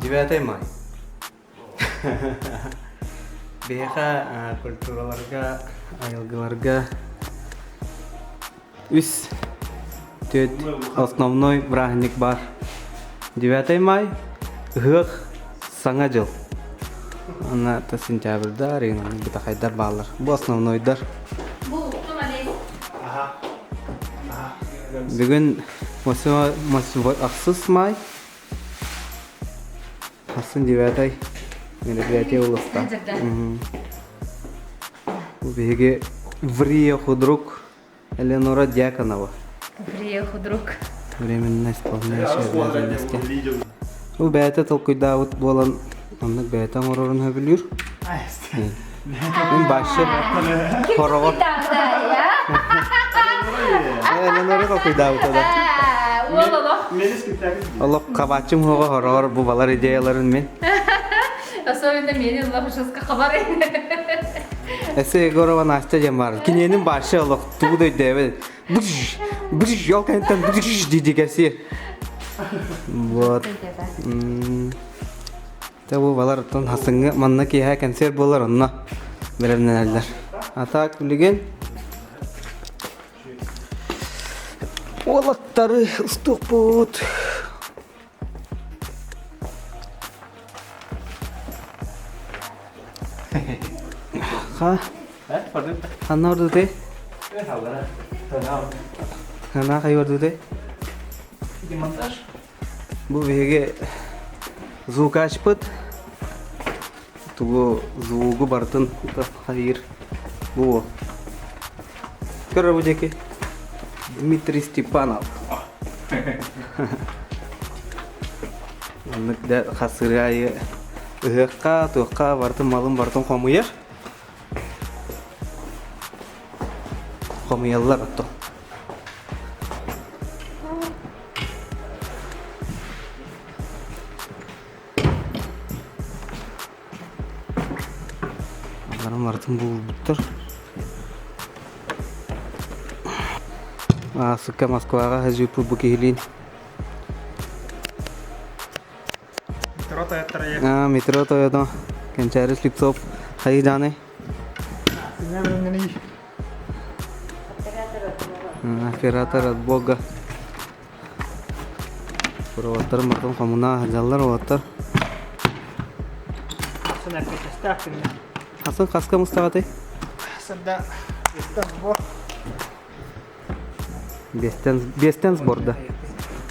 Девятое май. Биһиэхэ культураларга, айылгыларга үс түөрт основной бырааһынньык баар. Девятое май, ыһыах, Саҥа дьыл. Ана сентябрьдар, бытахайдар бааллар. Бу основнойдар. Бүгүн 8 май Ахсын девятай мероприятие улуста. Биһиги Врия худрук Элеонора Дьяконова. Врия худрук. Временно исполняющая обязанности. Бу бэйэтэ толкуйдаабыт буолан оннук бэйэтэ оҥорорун сөбүлүүр. Мин башы хороҕор. Элеонора толкуйдаабыта да. Уол олох. Олох хабааччым уоҕа хороҕор бу балар идеяларын мин. Особенно мени олох жестко хабар. Эссе Егорова Настя диэн баар. Киниэнин башы олох тугу да өйдөөбөт. Быж, быж, ол кэнниттэн быж дии кэпсиир. Вот. Тэ бу балар оттон хасыҥҥы манна киэһэ концерт буолар онно бэлэмнэнэллэр. А так билигин уолаттары устуохпут. Ха? Ханна ордутай? Ханна хайы ордутай? Демонтаж. Бу биһиги звукачпыт тугу звугу барытын хайыыр бу Көрөр бу диэки Дмитрий Степанов. Маннык да хасыры айы ыһыахха, туохха барытын малын барытын хомуйар. Хомуйаллар оттон. Алларым барытын булбуттар. Аасыкка Москваҕа хазыыппыт бу киһилиин. Метро тойотторо А, метро тойото. Кэнчээри Слепцов хайыдааны? Оператор от Бога. Уолаттар мартын хомуна сылдьаллар уолаттар. Хасан эркэчэстээх күннэ. Хасан хаска мустаҕатай? Сырда биэстэн сбор. Биэстэн, биэстэн сборда.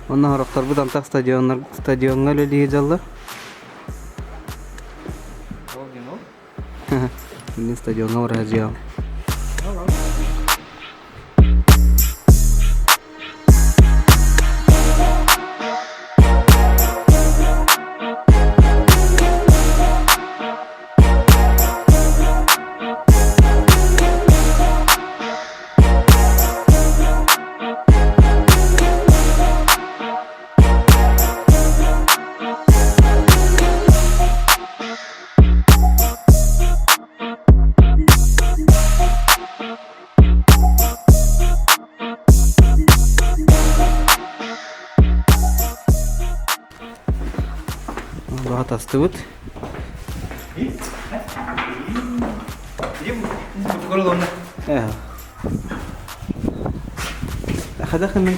Онно сорохторбут антах стадионнар, стадиоҥҥа үлэлии сылдьаллар. Мин стадиоҥҥа барар дьиэҕим. Атастыбыт. Хадах мен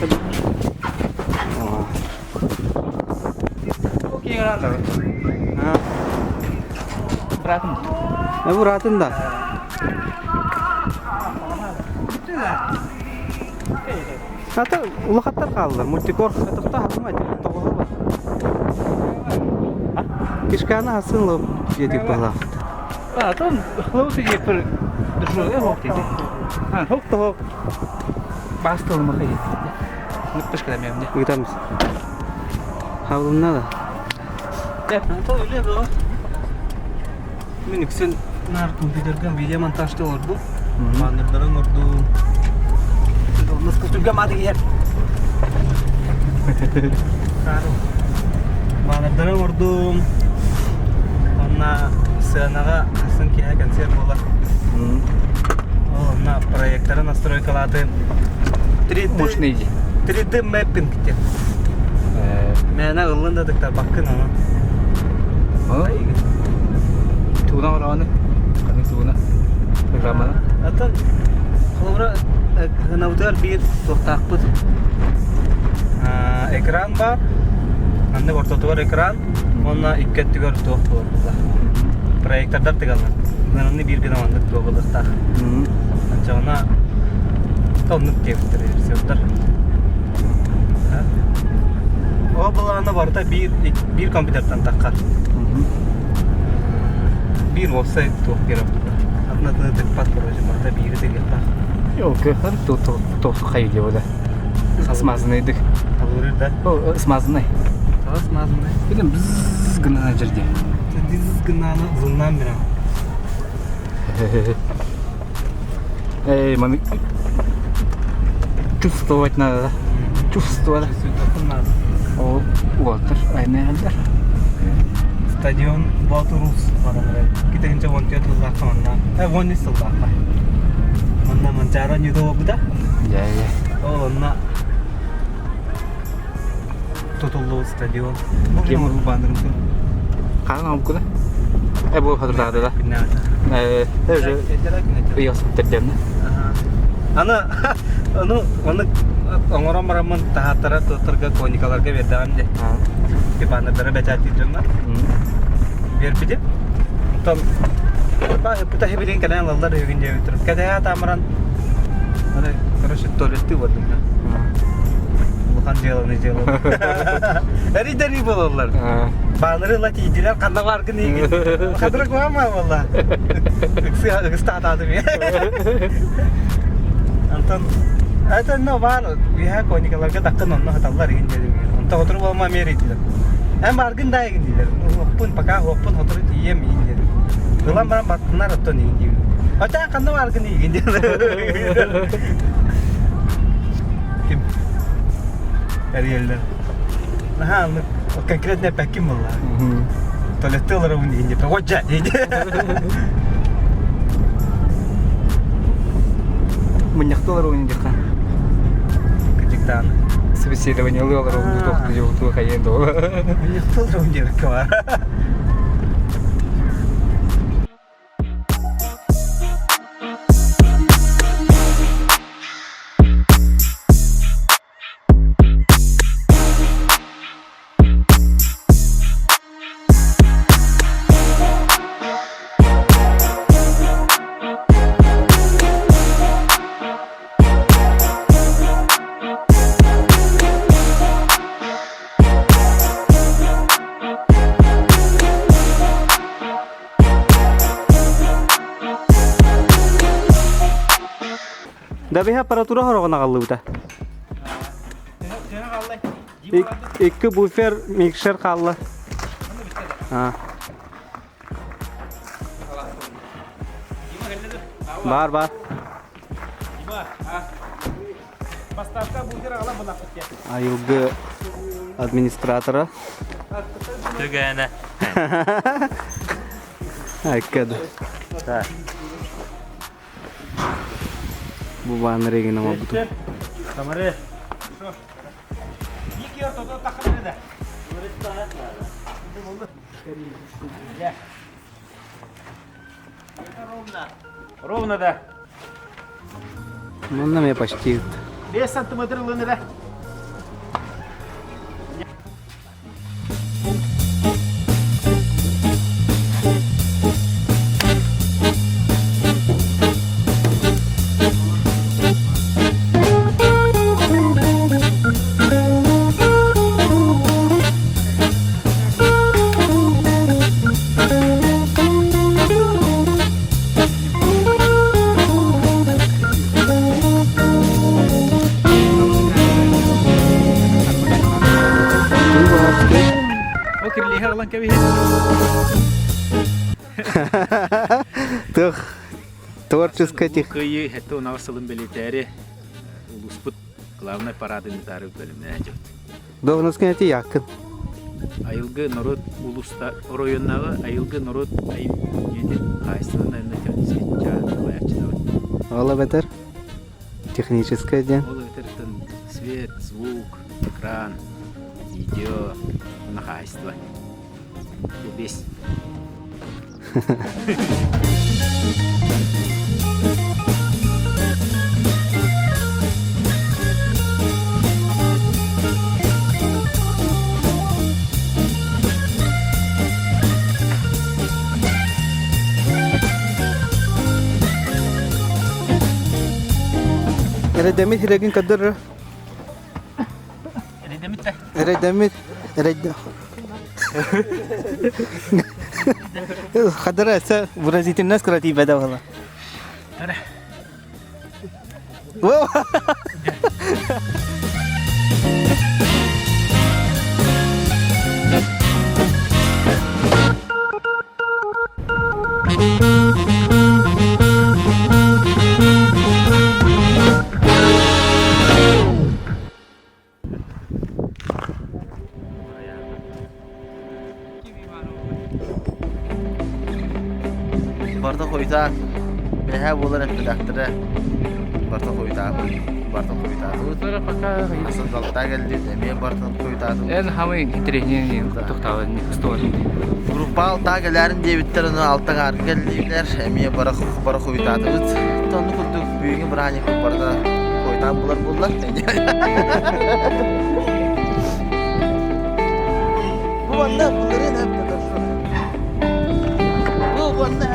Быраатын да. Ата улахаттар хааллар. Мультикор хатыхта хасыма тоҕоһо бар. Кишканы хасын лоп диэтик баһылаахпыт. А, там хлопцы диэппэр душевая хоп диэти. А, хоп того бастылым ахай. Ныппышка мемне. Ыытамыз. Хабылынна да. Мин үксүн наар компьютерга видеомонтажты олордум. Баннердары оҥордум. Наскутурга мааты иһэр. Баннердары оҥордум. Онна сыанаҕа сын киэһэ концерт буолар. Ол онно проекторы настройкалаатым. 3D Мощный иди. 3D мэппинг диэн. Мээнэ ыллын да дыктарбаккын аны. Тугунан оҥороҕуну? Ханнык тугуна? Программаны? Атын холобура гынабытыгар биир туохтаахпыт экран баар. Маннык ортотугар экран уонна икки өттүгэр туох буолар Проектордар тыгаллар. Гынаны биир гына маннык туох ылыахтаах. Оччоҕуна оннук диэбиттэр режиссердар. Ол былаана барыта биир биир компьютертан таххар. Биир уопсай туох биэрэр атын атыны тыкпат короче барыта биири тыгыахтаах. Окей, туох хайы диэбэ да. Смазанныйдык. Алырыр да. О, смазанный. Тоҕо смазанный? Билим бзз гынан жерде. Бзз гынаны узуннан билем. Эй, маны чувствовать надо, да? Чувствовать. Ол уолтар айнаандар. Стадион Боотурус баран эрэр. Китинчэ 14 сыллаахха манна. 13 сыллаахха. Манна Манчаары оонньуута буолбута. Дьэ, дьэ. Ол онно тутуллубут стадион. Ким урбаанырым Хаан оҥкуна? Э, бу хатырдаады да. Э, уже ыйасыттар Аны ону ону оҥорон бараммын таһааттара туттарга коникаларга биэрдэҕим дии. Баннердары бэчээттиир дьоҥҥо биэрбитим. Онтон ыппыта билигин кэлэн ылаллар үһүгүн диэбиттэр. Кэтэһэ таамыран аны короче туалеттыы бардым да. Улахан дьыаланы дьыала. Эрий-дэрий буолаллар. Бааныры ыла тиийдилэр, ханна бааргын иигин. Хадырык маама буолла. Ыксыста атаатым. Антон это но баар үһэ коникаларга даккын онно хаталлар игин дедим. Онто хотуру буолма эмиэ эрийдилэр. Эн бааргын да игин диилэр. Уоппун пока уоппун хотуру тиийиэм игин дедим. Ылан баран баттынар оттон игин диибин. Оча ханна бааргын игин диилэр. Ким? Эрийэллэр. Наһаа оннук конкретно эппэккин буолла. Туалетты олоробун диин диэппэ. Отжа диин. Мунньахта олоробун диэххэ. Кырдьыктаан. Собеседованиелыы олоробун туох дьуутуу хайыан дуо. Мунньахта олоробун диэбиккэ баар. Дабиһа аппаратура хороҕун аҕаллыбыта. Икки буфер микшер хаалла. Бар бар. Айылгы администратора. Түгэнэ. Айкады. Бу бааннар эгин оҥорбутум. Тамары. Ровно да. Манна мне почти 5 сантиметр ылын Ол кирилиһи ылан кэбиһин. Тых творческая тех. Кыйы хэтте унава сылын белитээри улуспут главный парадын ытаары бөлүмнээн дьыбыт. Должностка эти якын. Айылгы норуот улуста оройуоннааҕы айылгы норуот айымньытын хаһаайыстыбаннай уонна техническэй чааһын салайааччытабын. Ол эбэтэр техническое диэн. Ол эбэтэр свет, звук, экран, видео уонна хаһаайыстыба. Бес. Эрэдэмит хирэгин кадыр. Эрэдэмит да? Эрэдэмит. Эрэдэ. Хадара эсэ выразительность креативе да была. Барыта хойутаан, бэһээ буолар эппэтэхтэрэ. Барыта хойутаабыт, барыта хойутаатыбыт. Асандалтаа кэллибит, эмиэ барытын хойутаатыбыт. Эн хамый интэриэһинэй тохтообот остуолун. Группа алтаа кэлээрин диэбиттэр, ону алта аҥаарга кэллилэр, эмиэ бары бары хойутаатыбыт. Оннук курдук бүгүҥҥү бырааһынньыкпыт барыта хойутаан булар буолла. Бу манна былырыын Бу манна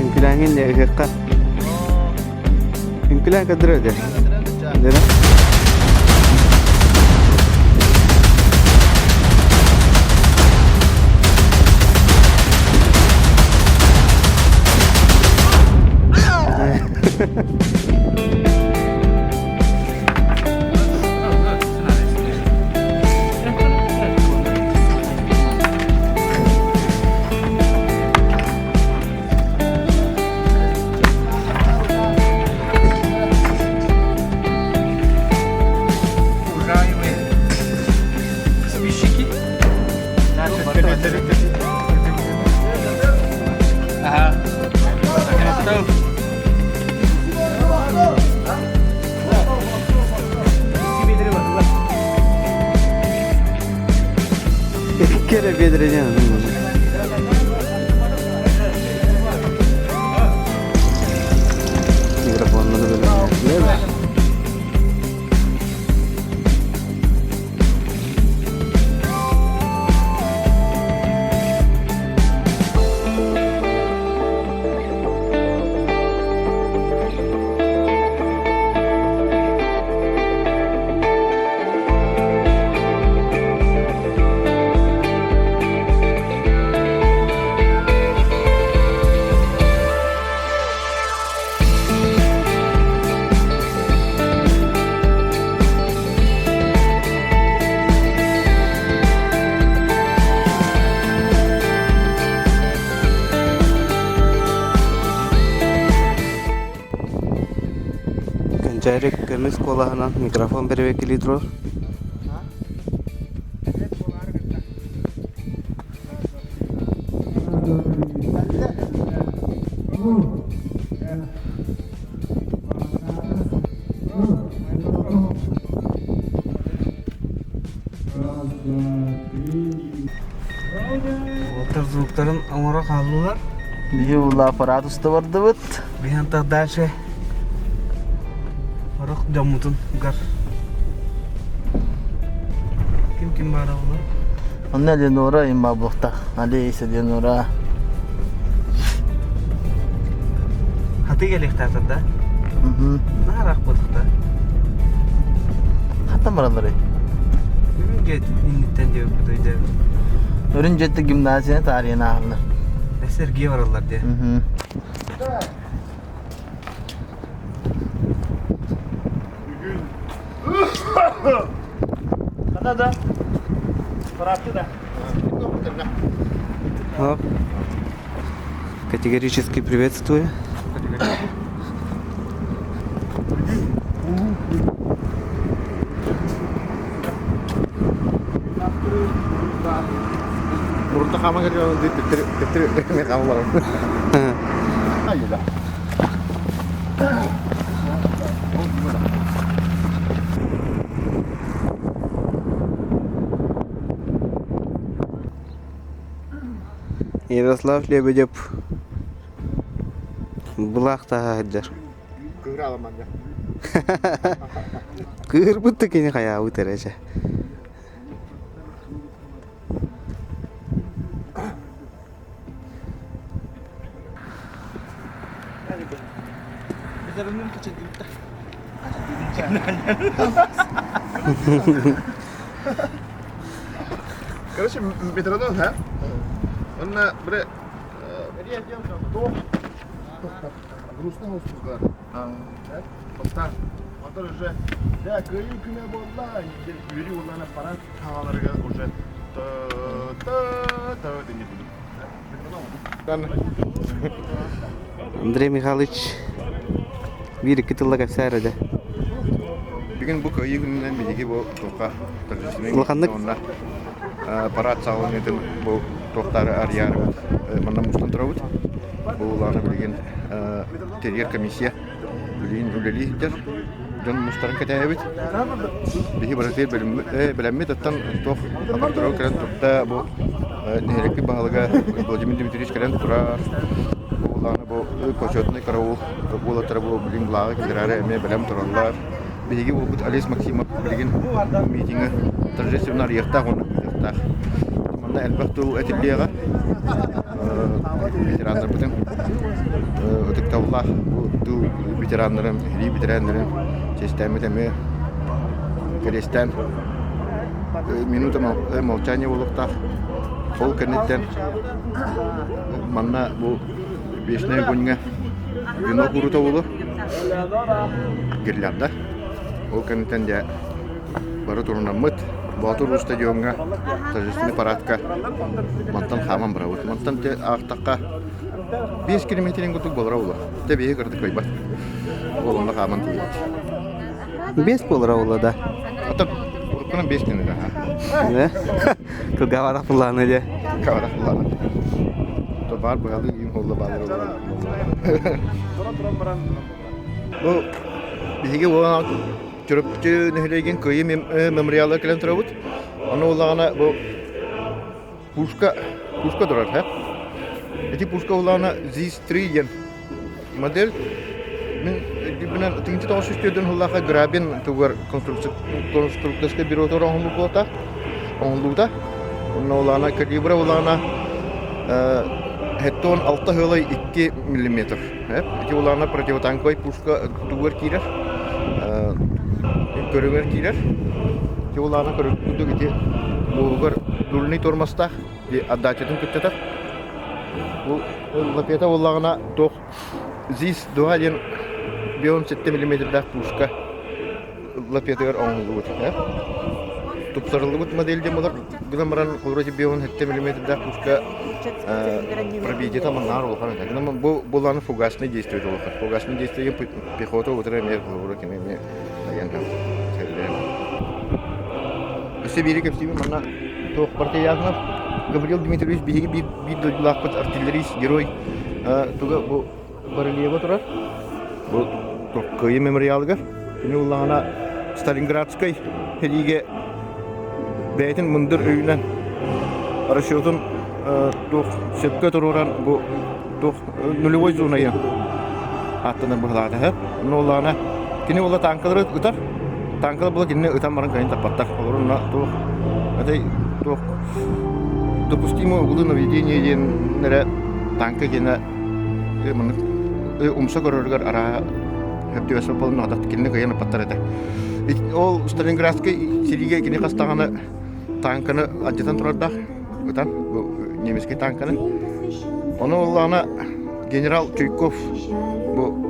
Үҥкүлээҥҥин дьэ ыһыахха. Үҥкүлээн көрдөрөр дьэ. Дьэ. Уважаемые подписчики, наши Ага. Kere biedireceğim. Mikrofonları böyle. Кэнчээри көмүс куолаһынан микрофон бэрэбиэркэлии турар. Уолаттар звуктарын оҥоро хааллылар. Биһи ула аппарат уста бардыбыт. Биһи дальше Орох дьоммутун гар. Ким ким баара буолар? Онно Элеонора имма буохтах. Алейс Элеонора. Хаты кэлиэхтаатар да? Наараах буолуохта. Хаттан баралларый? Үрүн дьиэт инниттэн диэбиппит өйдөөбүт. Үрүн дьиэттэ гимназияны таарыйан ааһаллар. Сергей бараллар диye. Да-да. Быраатты да. Хоп. Категорически приветствую. Мурта хаама кэлэн хаамалар. Ярослав Лебедев былаах таһа сылдьар. Кыыр аламанньа. Кыырбыт да кини хайаабыт эрэ чэ. Короче, метроном, ха? Онна бре грустно устуздар. Оттан Онтон уже да кыайыы күнэ буолла, үөрүү улаана парад хааларыгар уже та та та Андрей Михайлович биир-икки тылла кэпсээ эрэ дэ. Бүгүн бу кыайыы күнүнэн биһиги бу туохха торжественный Улаханнык уонна парад саҕаланыытын бу туохтаары арыйаарыбыт манна мустан турабыт. Бу улаана билигин тэрийэр комиссия билигин үлэлии сылдьар. Дьон мустарын кэтээбит. Биһи барытыгар бэлэммит оттон туох аппаратура кэлэн турда бу нэһилиэкпит баһылыга Владимир Дмитриевич кэлэн турар. Бу улаана бу почетный караул уолаттара бу билигин былааҕы киллэрээри эмиэ бэлэм тураллар. Биһиги уолбут Олесь Максимов билигин митиҥи торжественно арыйыахтаах уонна ыытыахтаах. Манна элбэх тыл этиллиэҕэ. Ветераннарбытын ытыктабыллаах бу тыл ветераннарын, сэрии ветераннарын чиэстээммит эмиэ кэриэстээн минута молчания буолуохтаах. Ол кэнниттэн манна бу вечный огоньҥа венок уурута буолуо гирлянда. Ол кэнниттэн дьэ бары турунаммыт Боотур стадиоҥҥа торжественный парадка мантан хааман барабыт. Мантан аахтахха 5 километрин курдук буолара буолуо. Тэ биһи кырдык кыайбат. Ол онно хааман тиийэбит. Бес буолара буолла да. Ата уруккунан 5 километр. Кылгаварах буллааны дьэ. Кылгаварах буллааны. То баар быһалыы им холла баалар Бу биһиги уолан Чурапчы нэһилиэгин Кыайыы мемориала кэлэн турабыт. Ону улаҕана бу пушка пушка турар һэ. Ити пушка улаҕана ЗИС-3 диэн модель. Мин өйдүүрбүнэн 1904 сыллаахха Грабин тугар конструкторскай бюротугар оҥоһуллубут буолта. Оҥоһуллубута. Онно улаана калибра улаана хеттон 6 сылай 2 миллиметр. Ити улаана противотанковай пушка тугар киирэр. Көрүҥэр киирэр. Ити улаана көрүҥ ити буолугар дульный тормозтаах отдачатын кыччатар. Бу лапета буоллаҕына туох ЗИС-2 диэн 57 миллиметрдаах пушка лапетыгар оҥоһуллубут. Тупсарыллыбыт модель диэн буолар. Гынан баран вроде 57 миллиметрдаах пушка пробитиета маннаар улахан этэ. Гынан бу буланы фугасный действие улахан. Фугасный действие пехота утары эмиэ холобура кини эмиэ айан сэллээн. Өссө биири кэпсиибин манна туох Партиянов Гаврил Дмитриевич биһиги биир биир дойдулаахпыт артиллерист герой туга бу барельева турар. Бу Кыайыы мемориалыгар. Кини улаана Сталинградскай сэриигэ бэйэтин мындыр өйүнэн расчетун туох сөпкө туруоран бу туох нулевой зонайы ааттанар быһылаата. Онно улаана кини ула танкалары ытар. Танкалар була кинини ытан баран кыайан таппаттар. Олорун туох этэй туох допустимо углы наведение диэн танка диэнэ маннык умса көрөрүгэр арааһа хөптүөсө буолан аҕатах кинини кыайан ыппаттар этэ. Ол Сталинградскай сэриигэ кини хас даҕаны танканы алдьатан турардаах ытан бу немецкэй танканы. Ону оллаҕына генерал Чуйков бу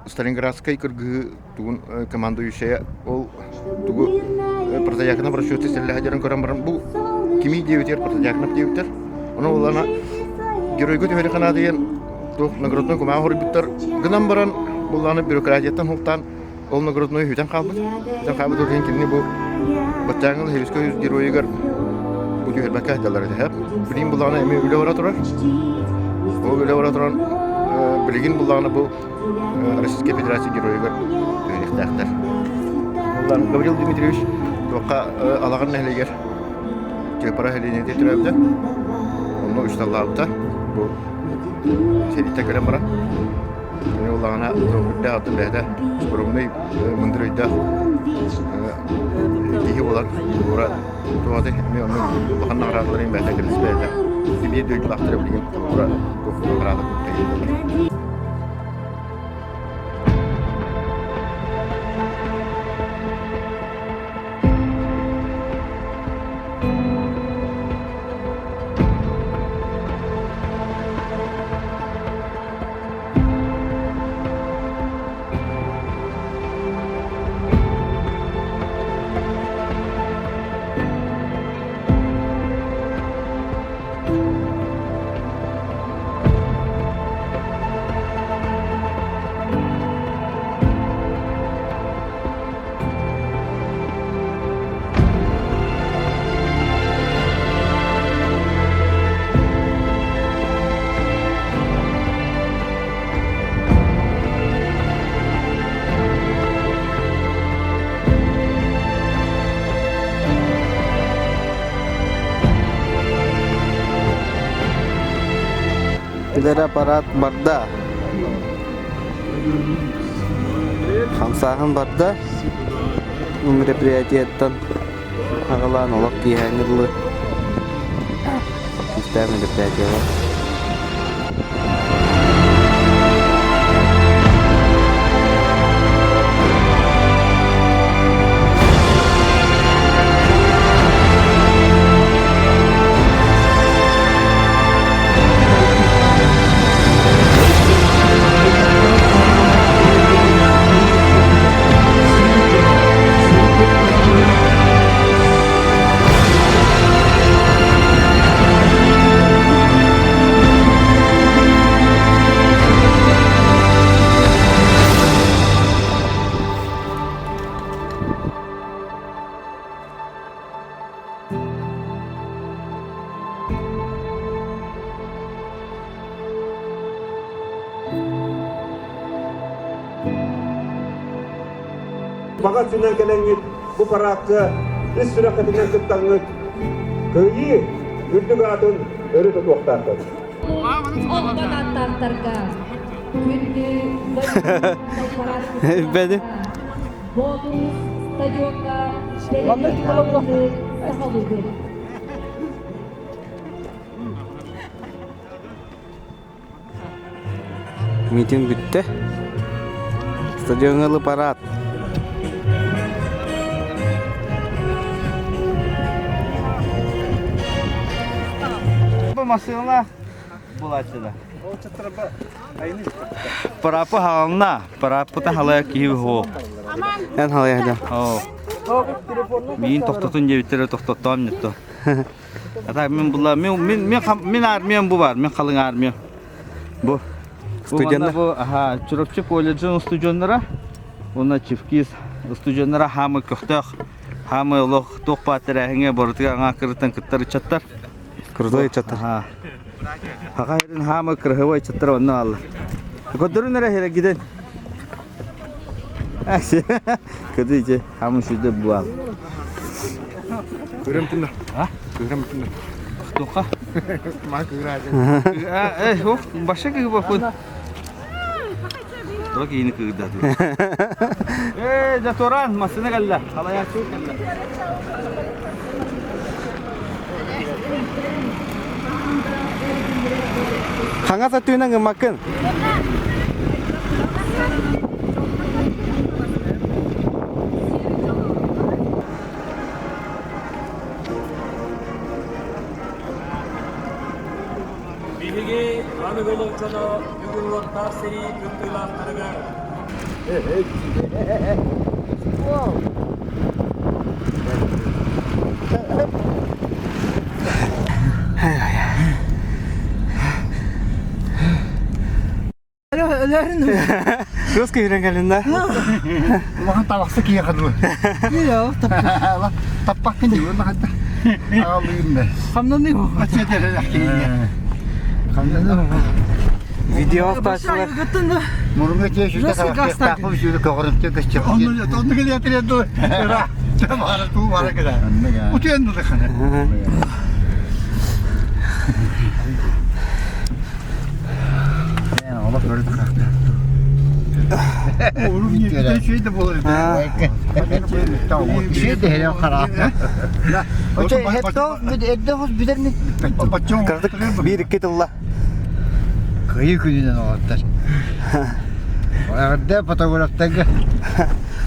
Сталинградскай кыргыһыы тугун командующая ол тугу Протояконов расчеты сэллэһэ көрөн баран бу кимий диэбитигэр Протояконов диэбиттэр. Ону улана геройга түһэри ханаадыйан туох наградной кумааҕы хоруйбуттар гынан баран буллааны бюрократияттан хултаан ол наградной хүтэн хаалбыт. Хүтэн хаалбыт иһин кинини бу баччааҥҥы Советскай Союз геройугар бу түһэрбэккэ сылдьаллар этэ. Билигин буллаҕына эмиэ үлэ бара турар. Ол үлэ бара туран билигин буллаҕына бу Российскай Федерация геройугар түһэриэхтээхтэр. Гаврил Дмитриевич туохха Алаҕан нэһилиэгэр Чыапара нэһилиэнньэтэ төрөөбүтэ. Онно учууталлаабыта. Бу сэрииттэн кэлэн баран. Кини буоллаҕына үрдээх атын бэйэтэ скромный, мындыр өйдөөх киһи буолан туора туоҕа эмиэ оннук улахан наҕараадаларын бэйэтэ кэлис бэйэтэ биир дойдулаахтара билигин туора туох наҕараада кыттайыллар. Билэр аппарат барда. Хамсааһын барда. Мероприятиеттан аҕалаан олох киэһээҥҥи дылы күүстээх мероприятиелар. Баҕа өттүнэн кэлэҥҥит бу параакка ис сүрэххитинэн кыттаҥҥыт Кыайыы үрдүк аатын өрө тутуохтааххыт. Албан ааттаахтарга күндү Бэди. Боотур стадиоҥҥа сахалыыбыт. Митинг бүттэ. Стадиоҥҥа парад. Бу массыына булааччыда. Парапы хаална, параппыта халая киһи хоо. Эн халая Оо. Миин тохтотун диэбиттэрэ тохтоттоом нетто. А так мин була мин мин мин мин армиям бу бар, мин халыҥ армиям. Бу Студеннар. Бу аха Чурапчы колледжын устудьуоннара уонна Чевкиз устудьуоннара хаамы көхтөөх хаамы олох туох баар тэрээһиҥҥэ барытыгар аҥаа кырыттан кыттар ыччаттар. Крутой ыччаттар. Аха. Хаха хэрин хаамы кырыһыбай ыччаттар онно алла. Көрдөрүн эрэ хэрэ гиден. Көдү хаамы сүдэ буал. Кыырам тынна. А? Кыырам тынна. Туха? Ма кыыра. Э, ох, баша кыһы бакын. Тура киини кыырда. Э, Жаторан, масына кэллэ. Халаяччы кэллэ. Хаҥас өттүнэн гыммаккын. Биһиги аныгы олоҥхону бүгүн уоттаах сэрии кыттыылаахтарыгар Кыыс киирэн кэлиннэ. Улахан табахсы киһиэхэ дуу. Таппаккын дии улахан аҕалыын да. Хамнаныы. Видео автоачылар. Мурунга тиэ сүтэ табахтаахпын сүрү көҕөрүмтэ көстүөх. Онну келиэтирен дуу. Ыра. Бара туу бара кэлэ. Утуен дуу хана. Кырдык биир икки тылла. Кыайыы күнүнэн олордор. Эҕэрдэ фотографтарга.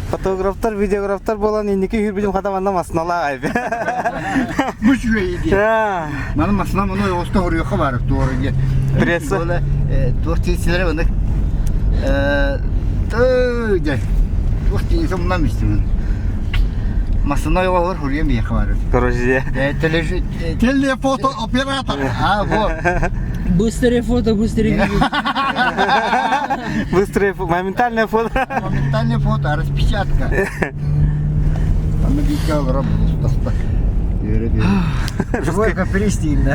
Фотографтар, видеографтар буолан инники үүрбүтүм хата манна масналаах айбы. Бу үчүгэй идея. Маны масна маны оста хоруйха бар туора диye. Пресса. Туох тиисилere оны тыы туох тииси умнам истимин. Масына йоҕор хуруйа миэхэ бар. Короче. Телефото оператор. А, вот. Быстрее фото, быстрее видео. Быстрее, моментальное фото. Моментальное фото, распечатка. Аны биикке олорор таста. Живой каприз деймін.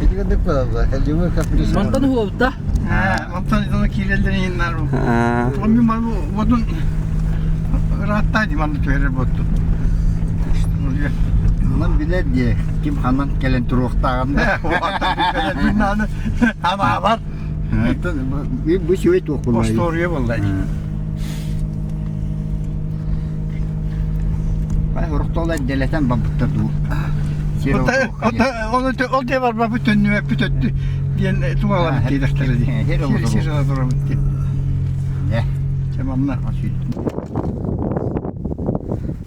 Ити кылалла. Живой каприз. Мантан уолта. Мантан итону киирэллэрин иһиннэр. Онну маны отун ыраатта дии манна түһэрэр буотту. Онон билэр дии, ким ханан кэлэн туруохтааҕын да. Анаабар. Бу үчүгэй туох буолла? Остуоруйа буолла. Орохтоолор дэлэтэн барбыттар дуу. Ол дьэ барбаппыт төннүбэппит өттү диэн туһалабыт диэтэхтэрэ дии. Сир турабыт диэн. Чэ манна.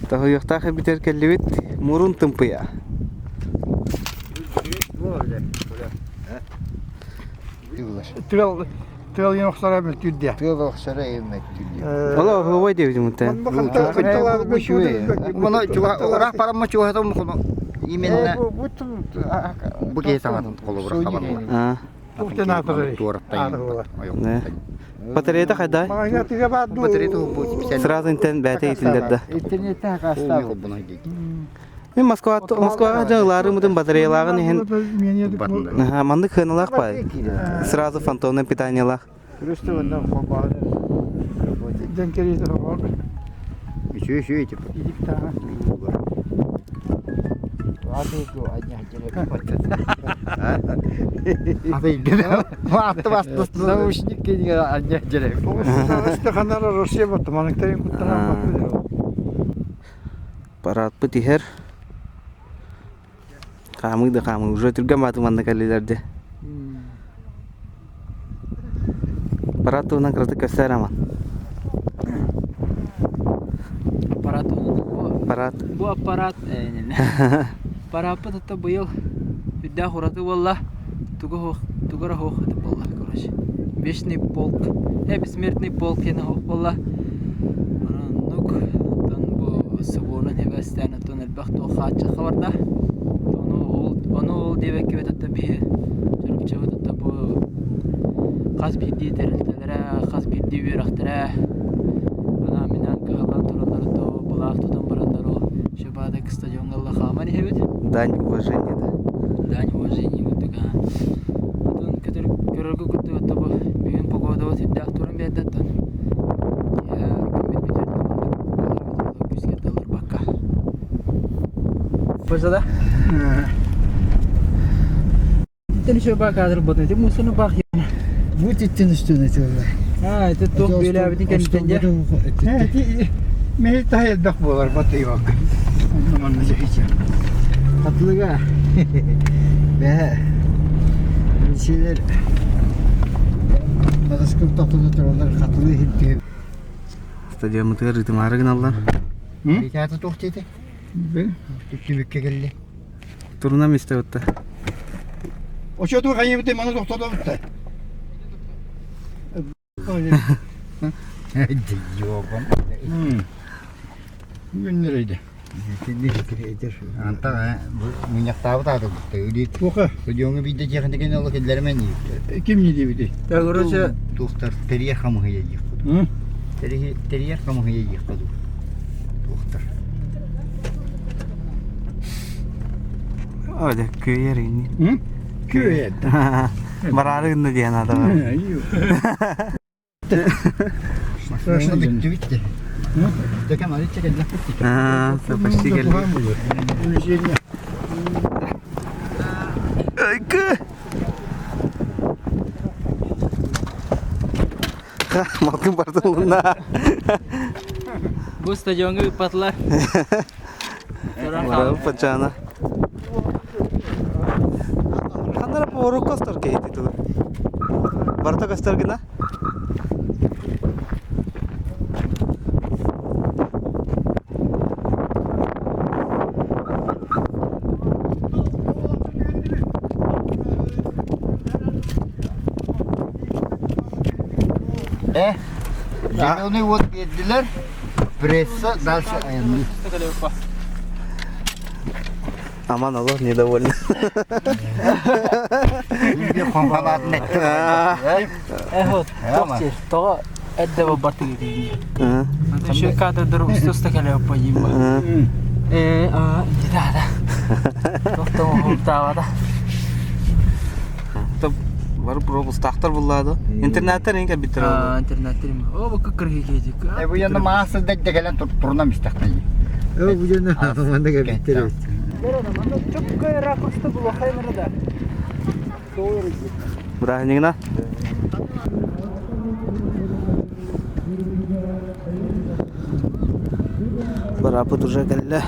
Тоһуйуохтаах эбитэр кэллибит мурун тымпыйа. Тыал тыал иэн охсоро мөлтүүр диэ. Тыал охсоро мөлтүүр. Ола оһуобай диэбитим мутта. Мана ыраах барамма чугаһатым именно бу киһи саҥатын холобура хабарла. Батареята хайдай? Сразу интен бәте итилдерде. Интернеттен хакастаа. Мен Москва Москваҕа дьаҥылаарымытын батареялааҕын иһин маннык хыаналаах баай. Сразу фантомное питаниелаах. Үчү типа. Наушник Параадпыт иһэр. Хаамыы да хаамыы уже түргэн баатым манна кэллилэр дии. Парад туһунан кыратык кэпсээр ама. Аппарат туһунан. Парад. Бу аппарат Парааппыт ата быйыл үрдээх ураты буолла. Тугу суох, тугу эрэ суох этэ буолла, короче. Вечный полк, бессмертный полк диэн суох буолла. Оннук, онтон бу собуонун эбэстээн оттон элбэх туох хааччахха барда. Ону ол, ону ол диэбэккибит ата биһи Чурапчыбыт ата бу хас биирдии тэрилтэлэрэ, хас биирдии үөрэхтэрэ анаан-минээн кыһаллан тураллар ото былаах тутан бараннар ол Шабадык стадиоҥҥа ыла хааман иһэбит. Дань уважения да. Дань уважения курдук аа. Отон көтөр көрөргө курдук ото бу бүгүн погодабыт сүрдээх туран биэрдэ оттон. Күммүт бүтэр күүскэ талырбакка. Пожалуйста. Итин еще бак кадр ботун. Ити мусорны бак Бу иттин үстүнэ тылла. А, это туох бүөлээбитин кэнниттэн дьэ. Мэһи таһа элбэх буолар батыйбакка. Манна дьэһичэ. Хатлыга. Бэһэ. Силер Мадаскып тохтото туралар хатылы иһиттиһи. Стадиоммутугар ытымаары гыналлар. Театр туох диэтэ? Түмүккэ кэллэ. Турунам истэ бутта. Очоту хайыбыты маны тохтото бутта. Йогом. Күннэрейде. Антан муньахтаабыт ааты бутта. Үлит. Туха. Стадионга биирдэ дьиэхин олох киллэримэн Ким не диэбитий? Короче, Туохтар терьер хамыһыйа диэх курдук. Терьер хамыһыйа диэх курдук. Туохтар. О, дьэ, күөйэр ини. Күөйэр. Бараары гынна диэн аата бар. Страшно бүттүбүт де. Декем арыча кэллэхпит. Аа, почти кэлли. Айгы! Малгын бардылына. Бу стадионга ыппатылар. Браво, пачана. Ханнара пору костор кейти ту. Барта костор гына? Э, зеленый вот биэрдилэр, пресса дальше айанныыр. Аман олох недовольна. Хонхалаатын эттэ. Эхо, тоқти, тоҕо эрдэ барты киирдиҥ. Еще кадрдар устуста кэлэ оппойим. Э, а, да, да. Тохтомо Бары пропустаахтар буллаады. Интернеттер эң кэлбиттер. Интернеттер О, бу кыргы кейдик. Э, бу янна маасы дәддәгәлән турнам истәхтәй. Э, бу янна манда кэлбиттер. Чөккө ракурста булахаймына да. Браһынигна. Барапыт уже кэллэ.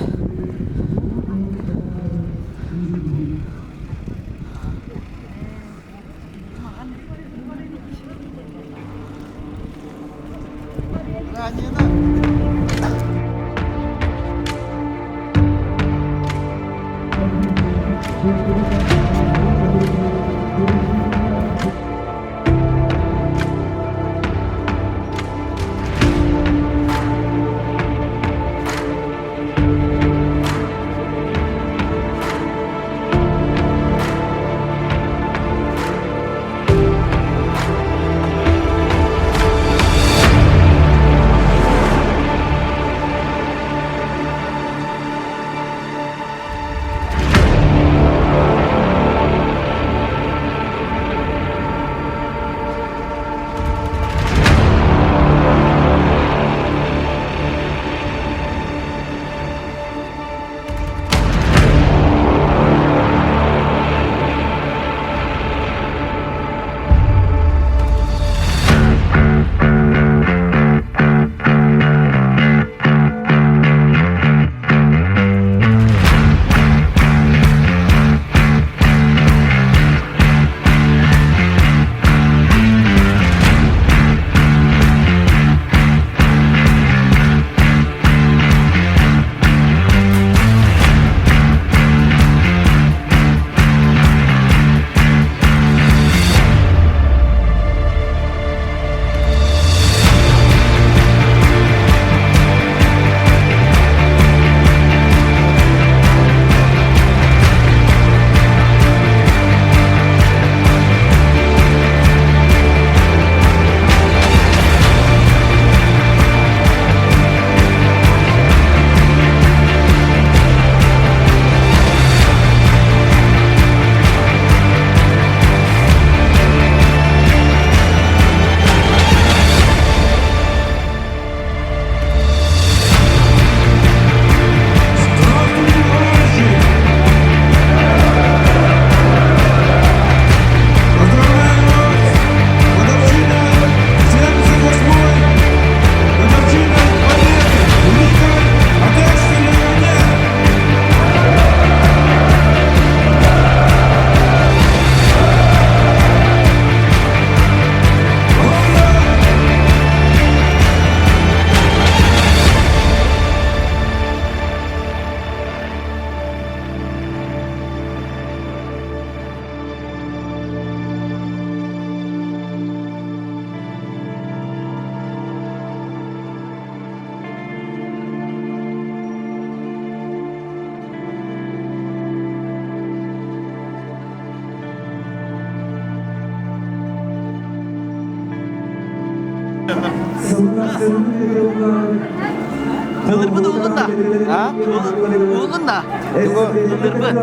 Ылырбыт уулун да. А? Уулун да. Ылырбыт.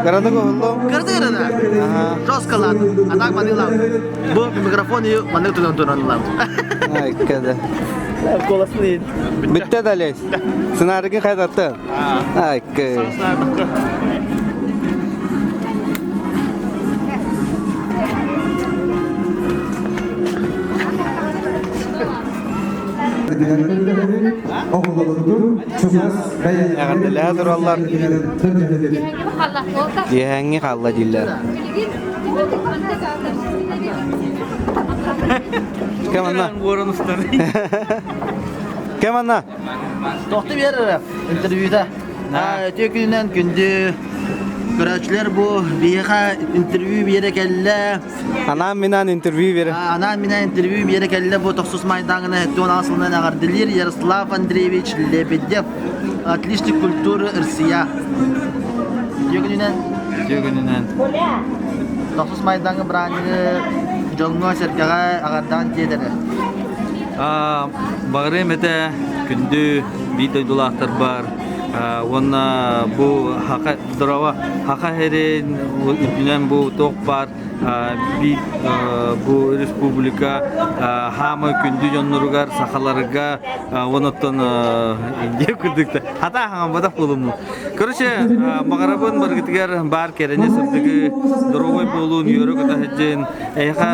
Гараны голло. Кырды кырды. Жестко ладно. А так маны лав. Бу микрофон и маны тутан туран лав. Ай, када. Битте далес. Сценарийге кайдатты. Ай, кэ. санаабытынан оҕолорбутун чугас Эҕэрдэлэһэ тураллар. Киэһээҥҥи хаалла дииллэр. Кэм анна? Кэм анна? Тохту биэрэр интервьюта. Үтүө күнүнэн күндү көрөөччүлэр бу биһиэхэ интервью биэрэ кэллэ. Анаан-минаан интервью биэрэ. Анаан-минаан интервью биэрэ кэллэ бу тохсус майдааҥына 76 сылынан эҕэрдэлиир Ярослав Андреевич Лебедев, отличник культуры Россия. Үтүө күнүнэн. Үтүө күнүнэн. Тохсус майдааҥы бырааһынньыгы дьоҥҥо-сэргэҕэ эҕэрдэҕин тиэтэрэ. Баҕарыам этэ күндү биир дойдулаахтарбар уонна бу хака здорово хака сирин үрдүнэн бу туох баар биир бу республика хаамай күндү дьонноругар сахаларга уонуттан диэ курдук хата хаҥамматах буолуммут короче баҕарабын барыгытыгар баар кэрэни сырдыгы доруобай буолуун үөрэ көтө сылдьын Эйиэхэ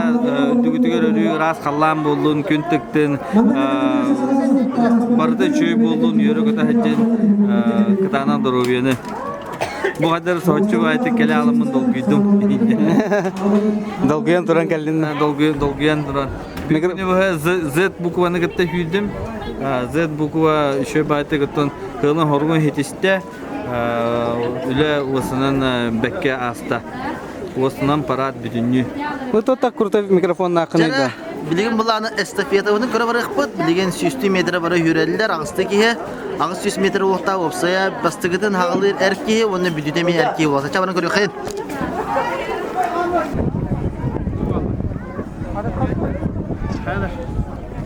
үрдүгүтүгэр өрүү ыраас халлаан буоллун, күн тыктын, барыта үчүгэй буоллун, үөрэ-көтө сылдьын, кытаанах доруобуйаны. Бу хайдар соһуччу баайытык кэлэ аламмын долгуйдум. Долгуйан туран кэллин. Долгуйан, долгуйан туран. З букваны кытта сүүрдүм. З буква үчүгэй баайытык оттон кыылын хоругун хитистэ. Үлэ уосунан бэккэ ааста. Уосунан парад бүтүннүү. Вот вот так круто микрофоннааххыный да. Билигин былааны эстафетабытын көрө барыахпыт. Билигин сүүстүү метр бары үүрэллэр, аҕысты киһи. 800 метр уохтаах уопсайа бастакытын хаҕалыыр эр киһи уонна бүтүтэ эмиэ эр киһи буолса. Чабаны көрүөххин.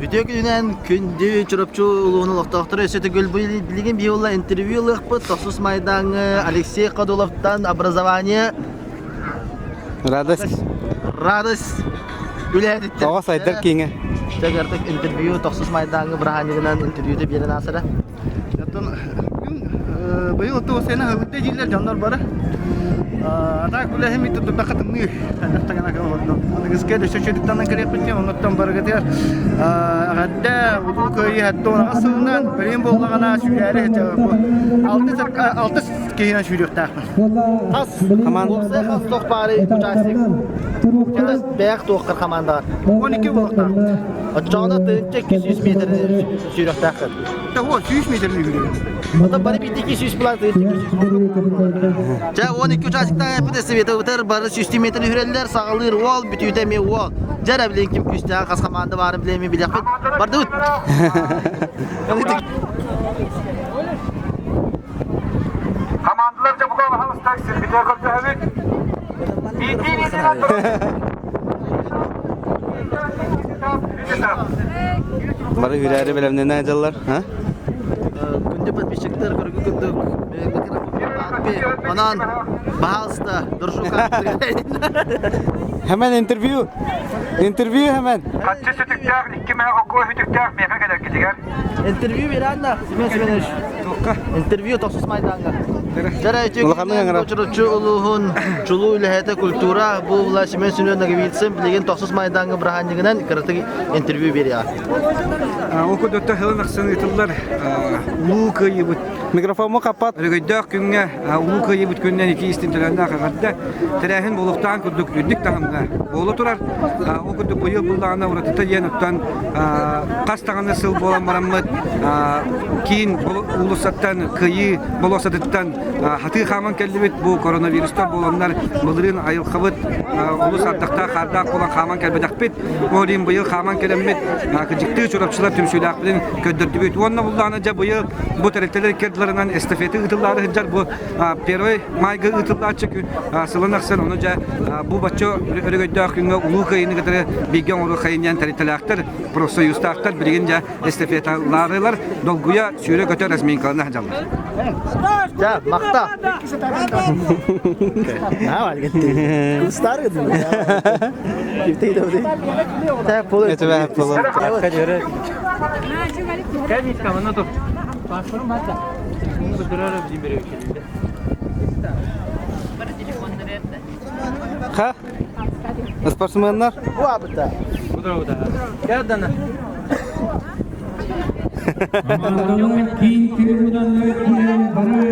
Үтүө күнүнэн күндү Чурапчы улууһун олохтоохторо өссө төгүл билигин биһиги интервью ылыахпыт Тохсус Майдааҥҥы Алексей Ходуловтан образование Радость. Радость үлэһититтэн. Тоҕо сайдар кииҥэ. Чэгэртик интервью Тохсус Майдааҥҥы бырааһынньыгынан интервьюта биэрэн аасара. Оттон бүгүн быйыл оттон сена хабытта дииллэр дьоннор бары. Атак үлэһим туттардахха тымныы хайдах таҥана олордум. Аныгыска өссө чөдүктанан кэлиэхпит диэн оннуттан барыгытыгар эҕэрдэ улуу кыайыы 76 сылынан билигин буоллаҕына сүүрээри алтыс киһинэн сүүрүөхтээхпин. Хас уопсай хас туох баары участник бэйэх туоххар хамаандаҕар 12 буолуохтаахпыт. Оччоҕуна 1200 метр сүүрүөхтээххин. Того 100 метрни жүрөбүн. Ота бары биирдики 100 план Дьэ 12 участиктаах эппит Световтар бары 100 метр үрэллэр, саҕалыыр уол, бүтүүтэ эмиэ уол. Дьэ эрэ билин ким күүстээх хас хамаанда баарын билэми билэхпит. Бардыбыт. Хамаандалар дьэ бука баһалыстар сирбитэ көрдөһөбүт. Бары үрээри бэлэмнэнэ дьаллар, а? Күндү подписчиктар көргү курдук Онон, пожалуйста, держу Hemen интервью. Интервью hemen. Хаччы сүтүктээх, икки мэ окуо сүтүктээх миэхэ кэлэргитигэр. Интервью беранна, Семен Семенович. Интервью тохсус майданга. Улаханнык Чуруччу улууһун чулуу үлэһитэ культура бу була Семен Семенович Ноговицын билигин тохсус майдаҥҥа бырааһынньыгынан кыратык интервью биэриэҕэ. Ол курдук сылын ахсын ыытыллар улуу кыайыыбыт Микрофомму хаппат. Өрөгөйдөөх күҥҥэ улуу кыайыыбыт күнүнэн ити истин төлөннөөх эҕэрдэ тэрээһин буолуохтаан курдук үрдүк таһымҥа буола турар. Ол курдук быйыл буллаҕына уратыта диэн оттон хас даҕаны сыл буолан бараммыт киин уулуссаттан Кыайыы болуоссатыттан хатыы хааман кэллибит. Бу коронавирустар буоланнар былырыын айылҕабыт олус ардахтаах хаардаах буолан хааман кэлбэтэхпит. Ол иһин быйыл хааман кэлэммит кыдьыктыы чурапчылар түмсүүлээхпитин көрдөрдүбүт. Уонна буллаҕына дьэ быйыл бу тэрилтэлэр иккэрдилэринэн эстафета ыытыллаары сылдьар бу первый майга ыытыллааччы сылын ахсын ону дьэ бу бачча өрөгөйдөөх күҥҥэ улуу кыайыыны кытары бииргэ оҥоруу хайынньан тэрилтэлээхтэр профсоюзтаахтар билигин дьэ эстафеталаарылар долгуйа сүүрэ-көтө разминкалана сылдьаллар. Дьэ, махта. Ха? Спортсменнар? Хамаандалар киин трибунаны киирэн бары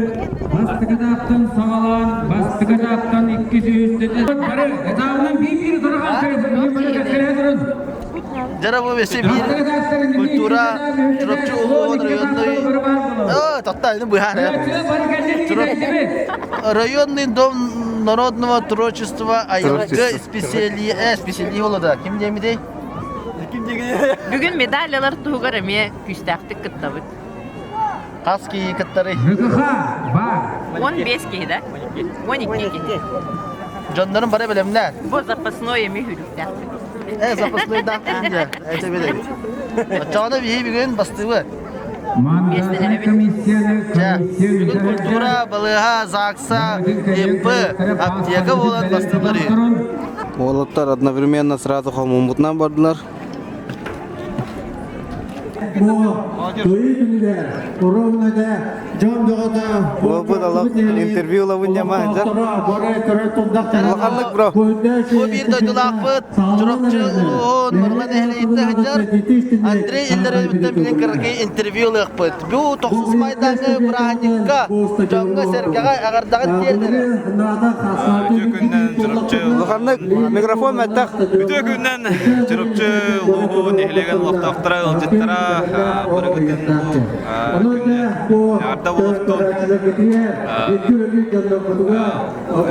бастакытааттан саҕалаан бастакытааттан иккис үһүстэтэ бары этаабынан биир-биир турахан кэлэ турун. Дьара бу өссө биир культура Чурапчы улууһун районный О, тотта, ини быһаар. Районный дом народного творчества айылгы специали специали болода. Ким диэмидей? Бүгүн медалялар туһугар эмиэ күүстээхтик кыттабыт. Хас киһи кыттарый? 15 киһи да? 12 киһи. Дьоннорун бары бэлэмнээн. Бу запасной эмиэ хүрүктээхпит. Э, запасной даахпыт дьэ. Это билэбит. Оччоҕуна биһи бүгүн бастыыбыт. Дьэ, бүгүн культура, балыыһа, ЗАГСа, ИП, аптека буолан бастыылар үһү. Уолаттар одновременно сразу хомуммутунан бардылар. Буолбут олох интервью ылабын ньама Улаханнык бро. Бу биир дойдулаахпыт Чурапчы улууһун Мырыла нэһилиэгиттэн сылдьар Андрей Илларионовтан билин кыракый интервью ылыахпыт. Бу тохсус майдааҥҥы бырааһынньыкка дьоҥҥо-сэргэҕэ эҕэрдэҕин тиэрдэрэ. Үтүө күннэн Чурапчы Улаханнык микрофон мэлтэх. Үтүө күннэн Чурапчы улууһун нэһилиэгин олохтоохторо, ыалдьыттара барыгытын бу күннэн эҕэрдэ буолуохтун.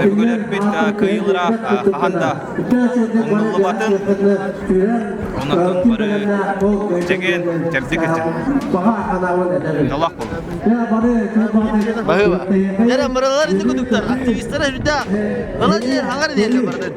Өбүгэлэрбит кыайыылара хаһан да умнуллубатын, онон бары чэгиэн, чэбдик ыччат. Дьоллоох буолун. Баһыыба. Дьэ, мыралар ити кудуктар, активистара үрдээх. Ылан иһэр, хаҥар иһэллэр барытын.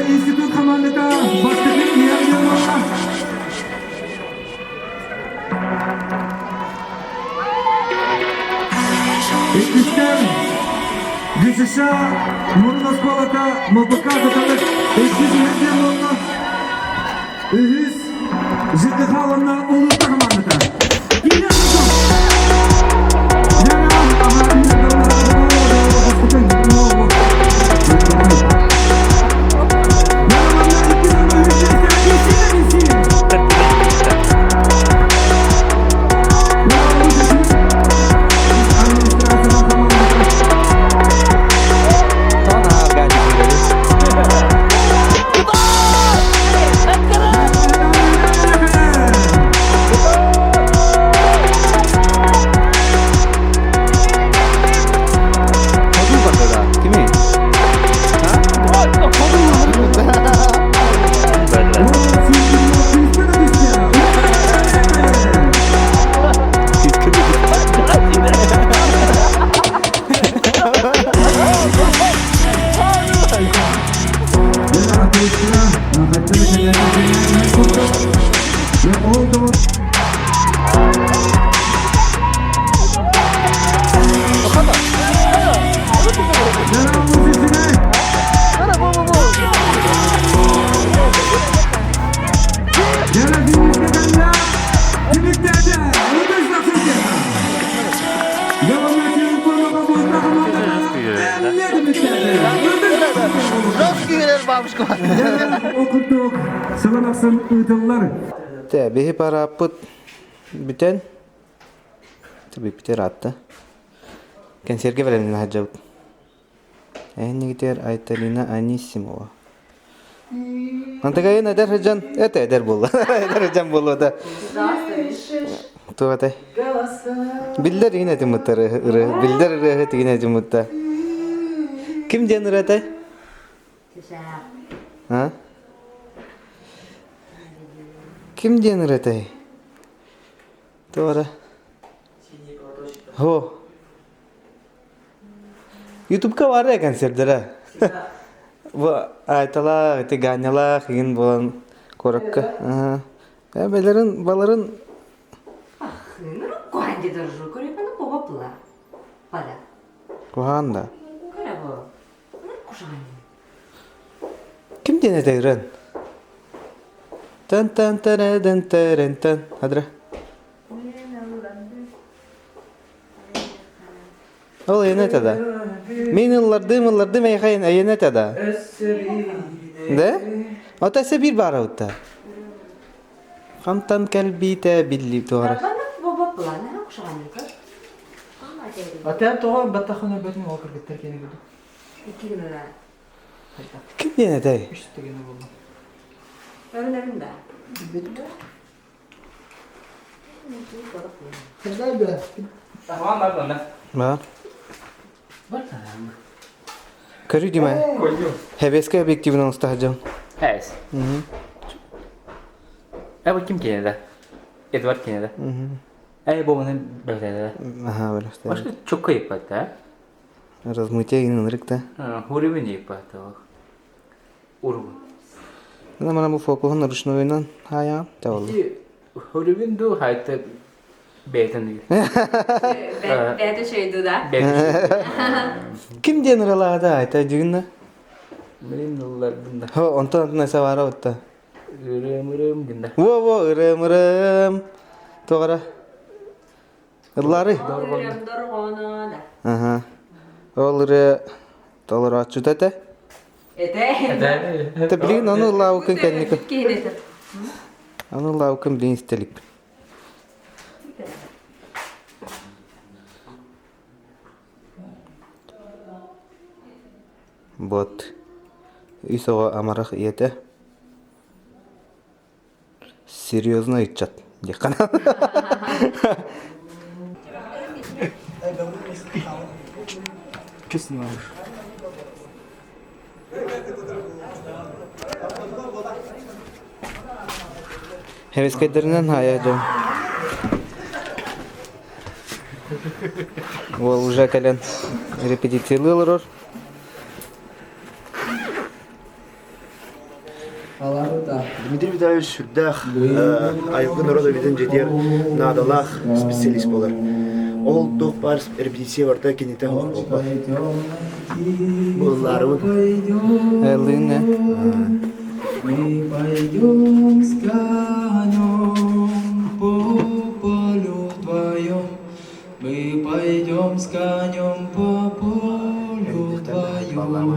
Институт командата бастакы Иккистэн ГСШ Мурун оскуолата МЛПК Саталык иккис үһүс буолла. Үһүс ЖКХ уонна улууста командата. Kimi? Бабушка. Тэ, биһи парааппыт бүтэн, бүтэр аатта. Кэнсиэргэ бэлэмнэнэ сылдьабыт. Эһиннигитигэр Айталина Анисимова. Антыгайын эдэр сылдьан, это эдэр буолла. Эдэр сылдьан буолуо да. Туох этэй? Биллэр игин этим ыры, биллэр ырыаһыт игин этим Ким диэн ырыатай? А? Ким диэн ырыатай? Туора. Хо. Ютубка бар концерттара. Бу Айталаах, ити Ганялаах игин буолан куоракка. Ага. Э, баларын Куһаҕан да? Ким диэн этэ Тан тан тан тан тан Адра. Ол эйэнэ этэ да. Мин ыллардым, ыллардым эйэхэ эйэнэ этэ да. Да? Ата эсэ биир баара бутта. Хантан кэлбиитэ билли туора. Атаан тоҕо баттахын өлбөтүн ол кыргыттар киэнэ курдук. Ким диэн этэй? Үс тегене болла. Ба. Көрүү димэ. Хэбэскэ объективынан устаһадьам. Хэс. Э, бу ким кинеде? Эдвард кинеде. Э, бу маны бөлөтеде. Аха, бөлөтеде. Башка чокко иппат, Размытие инырык да. Хурибин иппат. Урбун. Мына мана бу фокуһун ручнойунан хаян табылды. Хурибин ду хайта бэйтен Бэйте шөйду да. Ким диэн ыралаада айта дьигинна? Мин ыллардым да. Хо, онтон антон савара утта. Ырым ырым гында. Во во ырым ырым. Тоҕара. Ыллары. Ырым дорҕоно да. Аха. Ол ыры толорооччута этэ. Этэ. Тэ билигин ону ыллаабыккын кэнники. Киһинэтэ. Ону ыллаабыккын билигин истэликпин. Вот. Үс оҕо амарах ийэтэ. Серьезно ыччат диэххэ Че снимаешь? Хевискэйдэринэн хаайа дьон. Уол уже кэлэн репетициялыы олорор. Дмитрий Витальевич сүрдээх айылгы норуот эбитин дьиэтигэр наадалаах специалист буолар. Ол туох баар репетиция барыта кинитэ буолбат. Буоллаарыбын. Ыллыын Мы пойдем с конем по полю вдвоем, Мы пойдем с конем по полю вдвоем.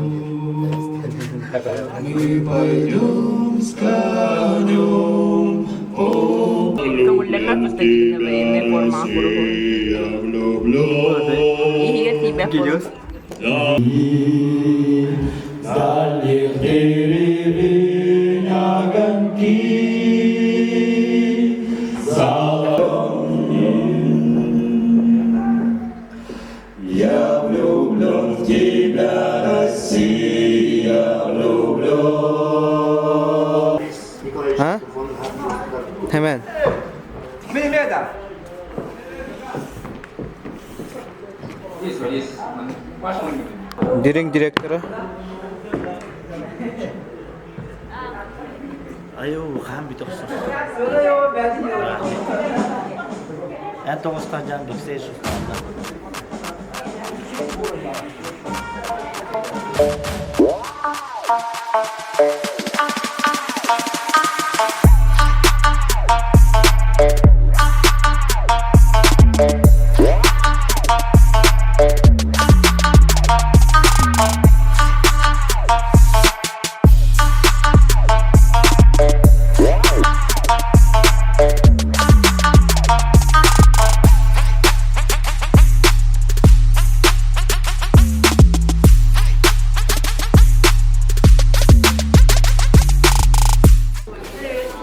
Мы пойдем с конем по Көҥүллэммэт мустагина военная форма куруһун. Иһигэр тиийбэт Гелиос. Дальних деревень огоньки Я влюблен в тебя, Россия, влюблен. А? Hemen. Дириҥ директора. Айуу, хаан бүтэ охсор. Эн тоҕустаах дьаан бэксэй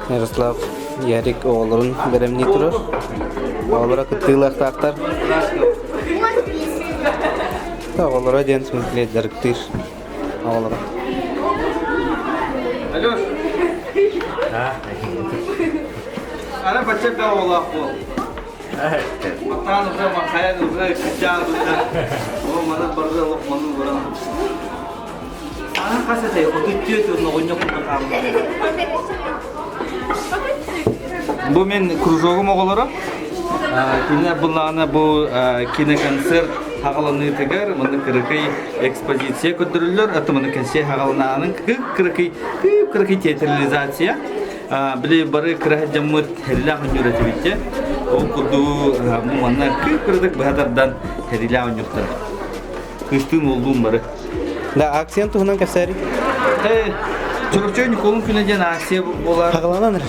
Ярослав Ярик оҕолорун бэлэмнии турар. Оҕолоро кыттыылаахтаахтар. Оҕолоро диэн смысле дьарыктыыр оҕолоро. Алеш! Ана бачча да оҕолоох буол. Матаан уже махайан уже кычаан уже. О, маны барды олох ману баран. Ана хас этэй 34 оҕонньор курдук Бу мин кружогум оҕолоро. Кинилэр буллаҕына бу киноконцерт хаҕаланыытыгар манна кыракый экспозиция көрдөрүллэр. Аты манна кэнсиэр хаҕаланаанын кыракый кыракый театрализация. Били бары кыра дьоммут хэрилээх оонньуур этибит Ол курдук манна кып-кыратык быһа тардан хэрилээх оонньуохтара. Кыыстыын уоллуун бары. Да, акциян туһунан кэпсээри. Чурапчы Ньукулун күнэ диэн акция буолар. Хагаланан эрэ.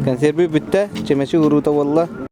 Консервы бүттэ, чэмэчи уруута буолла.